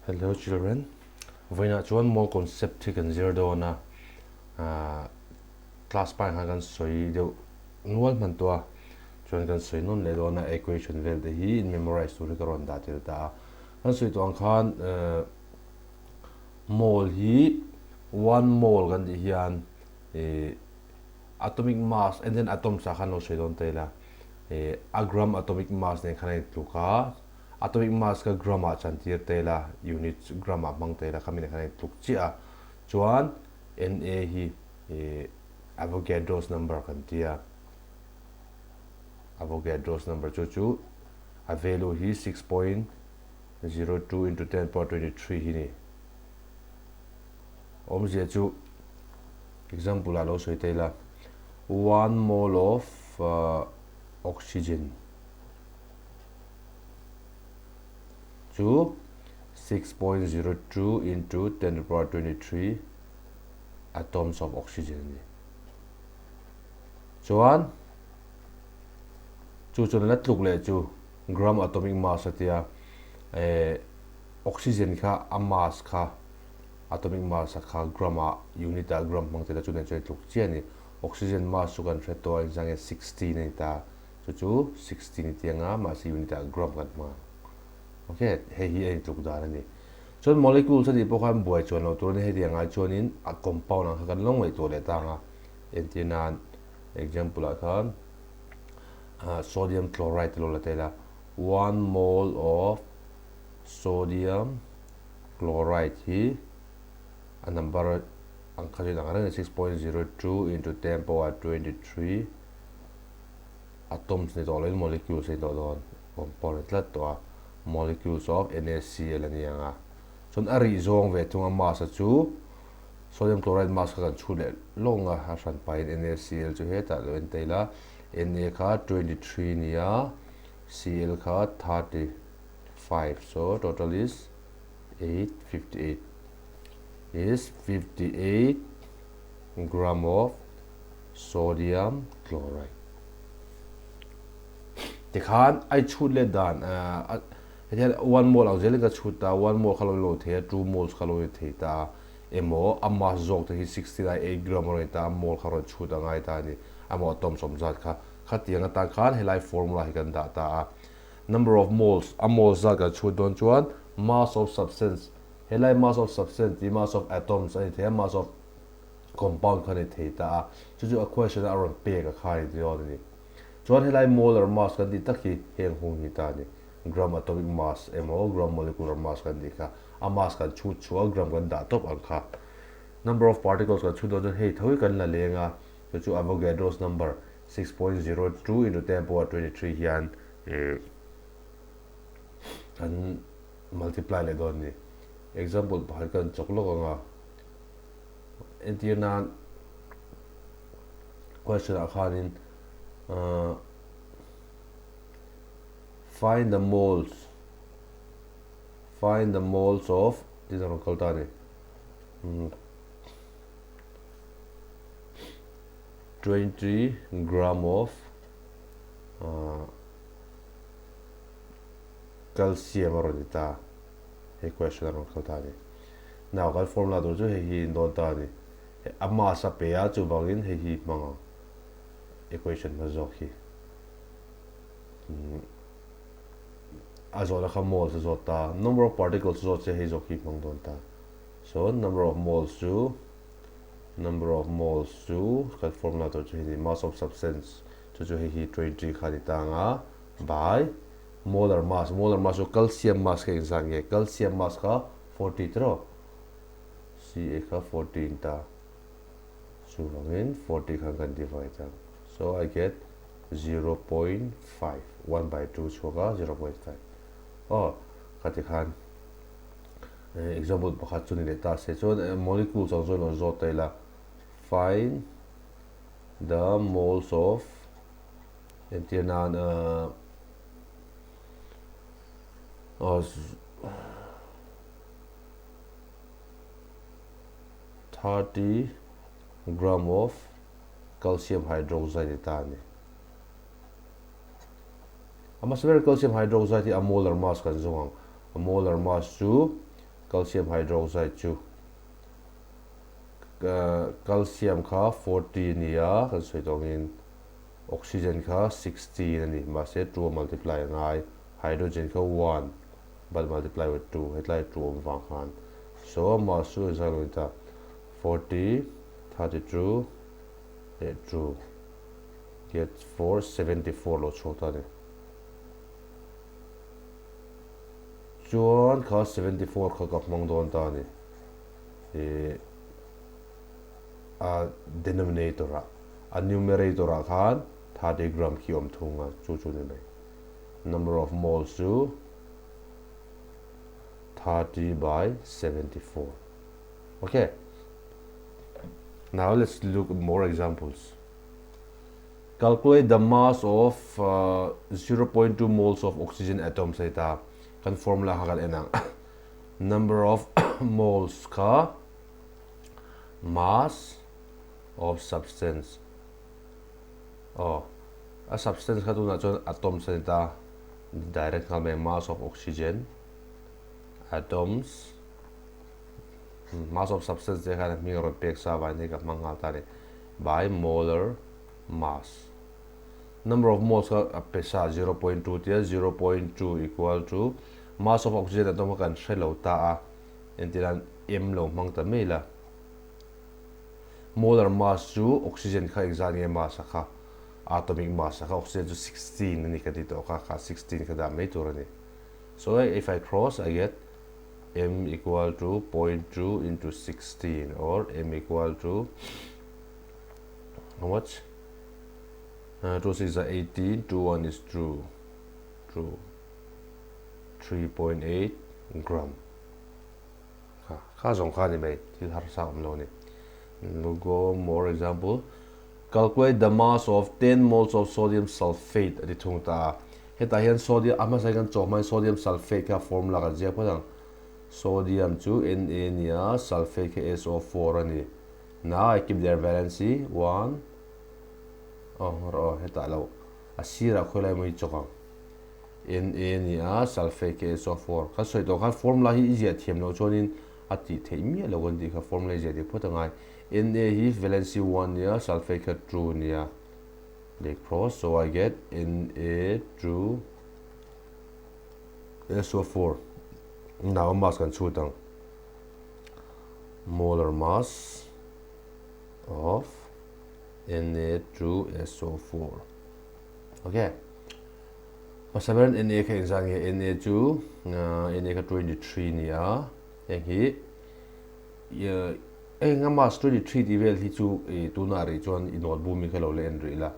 Hello children, vawiinah chuan mall concept hi kan zir dawn a, ah class pa khan kan sawi deuh nual hman tawh a, chuan kan sawi nawn leh dawn a equation vel te hi in memorize tur hi ka rawn dah tel ta a, kan sawi tawh ang khan eh mall hi one mall kan tih hian eh atomic mass and then atoms ah khan lo sawi dawn ta ila eh a gram atomic mass nen khan a intluk a. Atomic mass kha gram ah chantir ta ila, unit chu gram ah hmang ta ila khami nen khan a intluk chiah a. Chuan Na hi Avogadro's number kan ti a, Avogadro's number chu chu a value hi 6.02 into 10 power 23 hi ni. Awmzia chu example ah lo sawi ta ila, one mole of oxygen chu 6.02 into 10 to the power 23 atoms of oxygen a ni. Chuan chu chuan la tluk leh chu gram atomic mass a tia eh oxygen kha a mass kha atomic mass a kha gram ah unit ah gram hmang te la chu nen chuan tluk chiah a ni. Oxygen mass chu kan hre tawh a inzang hian 16 a ni ta. Chu chu 16 i tiang a, mahse unit ah gram kan hmang ang. Ok, hei hi a intluk dan a ni. Chuan molecules a nih pawh khan buai chuan loh tur a ni, heti ang ai chuanin a compound ang kha kan lo ngaihtuah leh ta ang a. Entir nan example ah khan sodium chloride lo la ta ila, one mole of sodium chloride hi a number ang kha chu inang reng a ni, 6.02 into 10 power 23. Atoms ni tawh loin molecules a ni tawh dawn, compound a ni tlat tawh a, molecules of NaCl a ni ang a. Chuan a rih zawng ve thung a mass a chu sodium chloride mass kha kan chhut leh lawng a, a hran pahin NaCl chu hetah lo en ta ila, Na kha 23 nia, Cl kha 35, so total is 858 is 58 gram of sodium chloride. Tikhan ai chhut leh dan hetiang one mole ang zelin ka chhut ta, one mole kha lo lo thei a, two moles kha lo ni thei ta emaw a mass zawk te hi 69 gram a rawn ni ta a, mole kha rawn chhut a ngai ta a ni, emaw atom sawm zat kha khatiang atan khan helai formula hi kan dah ta a. Number of moles, a moles zat kan chhut dawn chuan mass of substance, helai mass of substance tih mass of atoms a ni thei a, mass of compound kha a ni thei ta a, chu chu a question a rawn pek a kha a ni dawn a ni. Chuan helai molar mass kan tih tak hi heng hung hi ta a ni. Gram atomic mass emaw gram molecular mass kan tih kha a mass kan chhut chhuah a gram kan dah tawp ang kha. Number of particles kan chhut dawn chuan hei tho hi kan la leng a, chu chu Avogadro's number 6.02 into 10 power 23 hian kan multiply leh dawn a ni. Example pakhat kan chawk lawk ang a. Entir nan question ah khanin find the moles find the moles of tih a rawn kal ta a ni 20 gram of calcium a rawn ni ta he question a rawn kal ta a ni. Now kan formula tur chu hei hi in dawn ta a ni. A mass a pe a, chuvangin hei hi hmang ang equation hma zawk hi. A zawhna kha moles a zawt ta, number of particles a zawt che hei zawk hi hmang dawn ta. So number of moles chu number of moles chu kan formula tur chu hei ni mass of substance chu chu hei hi 20 kha ni ta ang a by molar mass, molar mass chu calcium mass kha engzah nge calcium mass kha 40 tiraw? Ca kha 40 in ta. Chuvangin 40 khan kan divide ang. So I get 0.5, 1 by 2 chhuak a 0.5. Aw, khati khan example pakhat chu ni leh ta se. Chuan molecules ang chuan rawn zawt ta ila. Find the moles of entir nan 30 gram of calcium hydroxide ni ta a ni. A hmasa ber calcium hydroxide hi a molar mass kan zawng ang. A molar mass chu Calcium hydroxide chu calcium kha 40 a ni a, kan sawi tawh angin oxygen kha 16 a ni, mahse 2 a multiply a ngai, hydrogen kha 1 but multiply with 2, hetlai 2 awm vang khan. So a mass chu engzah lo ni ta, 40, 32 leh 2 get 4, 74 lo chhuak ta a ni. Chuan kha 74 kha ka hmang dawn ta a ni. Ih a denominator ah, a numerator ah khan 30 gram khi awm thung a, chu chu ni mai. Number of moles chu 30 by 74. Okay. Now let's look at more examples. Calculate the mass of 0.2 moles of oxygen atoms hei ta kan formula kha kan en ang. Number of moles kha mass of substance aw a substance kha tunah chuan atoms a ni ta direct nghal mai mass of oxygen atoms mass of substance te khan a hming a rawn pek sa vangin hei ka hmang nghal ta a ni by molar mass. Number of moles kha a pe sa 0.2 tia 0.2 equal to mass of oxygen atom kha kan hre lo ta a, entirah m lo hmang ta mai la. Molar mass chu oxygen kha engzat nge mass a kha atomic mass a kha oxygen chu 16 a ni ka ti tawh kha kha 16 kha dah mai tur a ni. So if I cross I get m equal to 0.2 into 16 or m equal to how much? 2 6 are 18, 2 1 is 2, 2, 3.8 gram. Kha, kha zawng kha ni mai, thil harsa awm lo ni. We'll go more example. Calculate the mass of 10 moles of sodium sulfate a ti thung ta a. Hetah hian sodium, a hmasa hi kan chawh hmain sodium sulfate kha formula kan ziak phawt ang. Sodium chu Na ni a, sulfate kha SO4 a ni. Now I keep their valency 1 aw rawh aw hetah lo a sirah khawi lai maw hi chawk ang. Na ni a, sulfate kha SO4. Kan sawi tawh khan formula hi i ziah thiam loh chuanin a tih theih miah lo kan tih kha formula i ziah dik phawt angai. Na hi valency 1 nia, sulfate kha 2 nia. They cross so I get Na 2 SO4. Now mass kan chhut ang. Molar mass of Na2SO4. Okay. Hmasa berin Na kha engzat nge? Na chu Na kha 23 ni a. Heng hi eng a mass 23 tih vel hi chu tunah rih chuan i notebook mi kha lo la en rih la.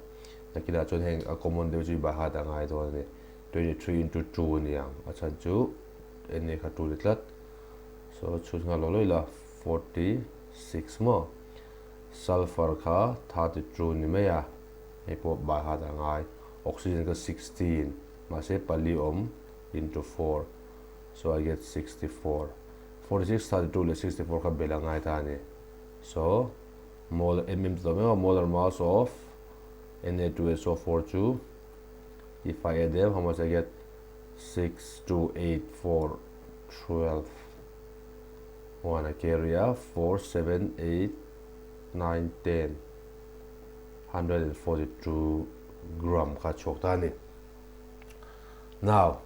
Nakinah chuan heng a common deuh chu i bahât a ngai dawn a ni. 23 into 2 a ni ang. A chhan chu Na kha 2 ni tlat. So chhut nghal lo lawih la 46 maw sulfur kha 32 ni mai a hei pawh by heart a ngai oxygen kha 16 mahse pali awm into 4 so I get 64 46 32 leh 64 kha bel a ngai ta a ni so molar mm ti tawh mai a molar mass of Na2SO4 chu if I add them how much I get 6 2 8 4 12 1 a carry a 4 7 8 9 10 142 gram kha chhuak ta a ni. Now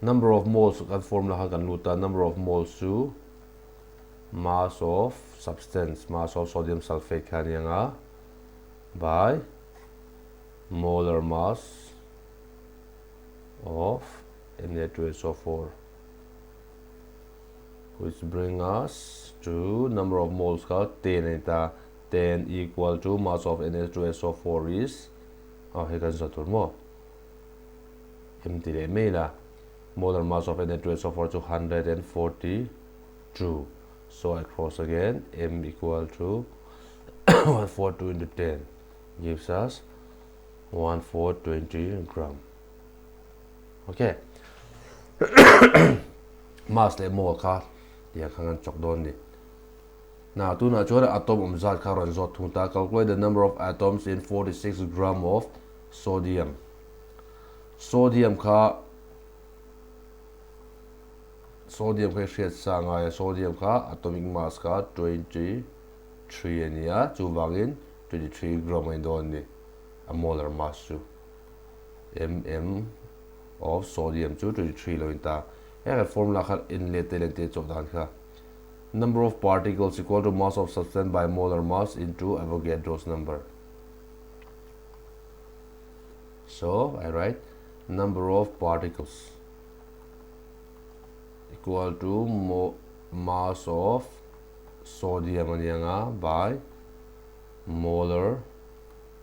number of moles kan formula kha kan lut a number of moles chu mass of substance mass of sodium sulfate kha a ni ang a by molar mass of Na2SO4 which bring us to number of moles kha 10 a ni ta 10 equal to mass of Na2SO4 is oh hei kan zawh tur maw m ti leh mai la molar mass of Na2SO4 chu 142 so I cross again m equal to 142 into 10 gives us 1420 gram Ok. Mass leh mole kha tiang khan kan chawk dawn ni. Na tunah chuan atom awm zat kha rawn zawt thung ta. Calculate the number of atoms in 46 gram of sodium. Sodium kha Sodium kha i hriat sa ngai a, sodium kha atomic mass kha 23 a ni a, chuvangin 23 gram a ni dawn a ni, a molar mass chu. Mm of sodium chu 23 lo in ta. Heng kan formula kha en let te leh te chawh dan kha. Number of particles equal to mass of substance by molar mass into Avogadro's number. So I write number of particles equal to mo mass of sodium a ni anga by molar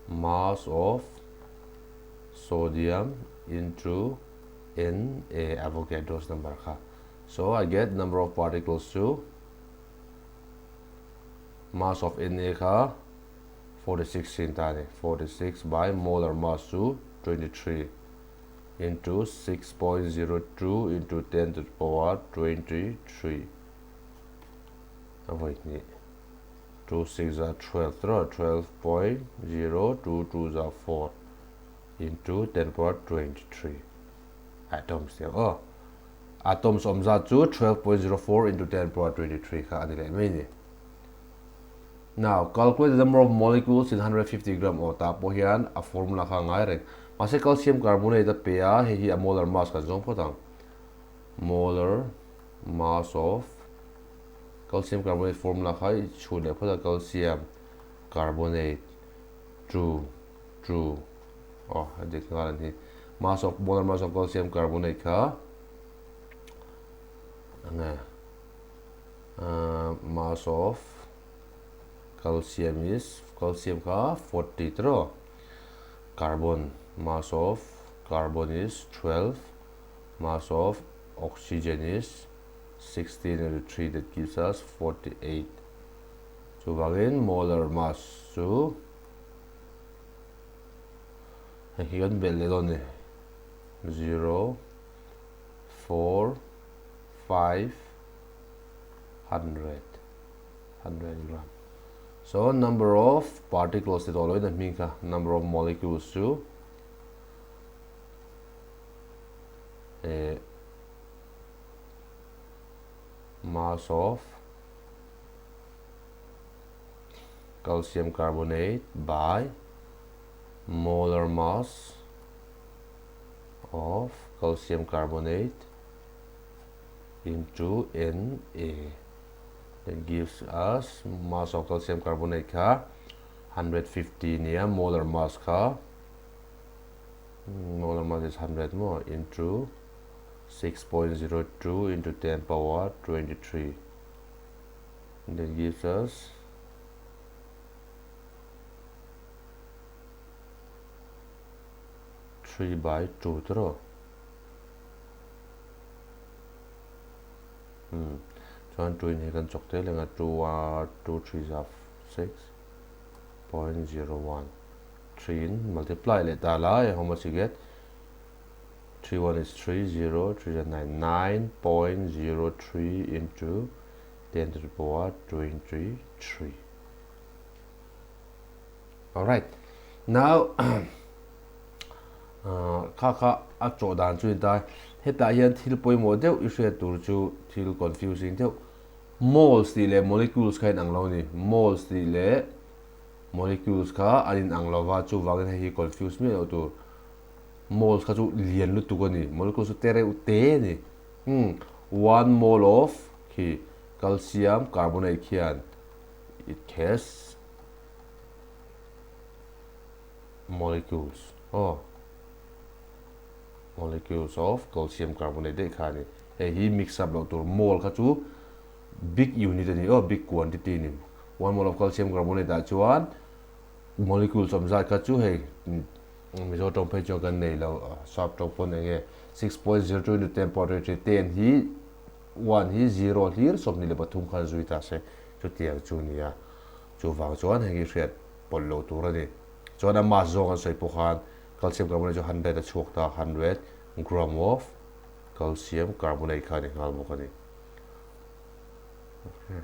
mass of sodium into Na Avogadro's number kha. So I get number of particles chu mass of Na kha 46 in ta ni 46 by molar mass chu 23 into 6.02 into 10 to the power 23 a vawi hnih 2 6 za 12 tawh 12.022 za 4 into 10 power 23 atoms tiang aw atoms awm zat chu 12.04 into 10 power 23 kha a ni leh mai ni. Now, calculate the number of molecules in 150 gram aw tah pawh hian a formula kha a ngai reng. Mahse calcium carbonate a pe a, hei hi a molar mass kan zawng phawt ang. Molar mass of calcium carbonate formula kha i chhut leh phawt a, calcium carbonate 2 2 aw a dik nghal an hi. Mass of molar mass of calcium carbonate kha enge mass of calcium is calcium kha 40 tiraw carbon mass of carbon is 12 mass of oxygen is 16 into 3 that gives us 48 chuvangin molar mass chu hei hi kan belh leh dawn a ni 0 4 5 100 100 gram so number of particles ti tawh loin a hming kha number of molecules chu eh mass of calcium carbonate by molar mass of calcium carbonate into Na that gives us mass of calcium carbonate kha 150 nia molar mass kha molar mass is 100 mo into 6.02 into 10 power 23 that gives us 3 by 2 tro Umm chuan 2 in hi kan chawk tel eng a 2 a 2 3 za 6.01 3 in multiply leh ta la how much you get 3 1 is 3 0 3 za 9 9.03 into 10 to the power 23 alright now Kha kha a chawh dan chu a ni ta. Hetah hian thil pawimawh deuh i hriat tur chu thil confusing deuh moles tih leh molecules kha a inang lo a ni. Moles tih leh molecules kha an inang lo va, chuvangin hei hi confuse miah loh tur. Moles kha chu lian lutuk a ni, molecules chu te reuh te a ni. Umm one mole of khi calcium carbonate khian it has molecules aw molecules of calcium carbonate daih kha a ni hei hi mix up loh tur mole kha chu big unit a ni aw big quantity a ni one mole of calcium carbonate ah chuan molecules awm zat kha chu hei Mizo tawng phei chuan kan nei lo sap tawng pawn eng nge 6.02 into 10 power 23 10 hi 1 hi 0 hlir 23 khan zui ta se chutiang chu a ni a chuvang chuan heng hi hriat pawlh loh tur a ni. Chuan a mass zawng an sawi pawh khan calcium carbonate chu 100 a chhuak ta, 100 gram of calcium carbonate kha a ni nghal bawk a ni. Okay.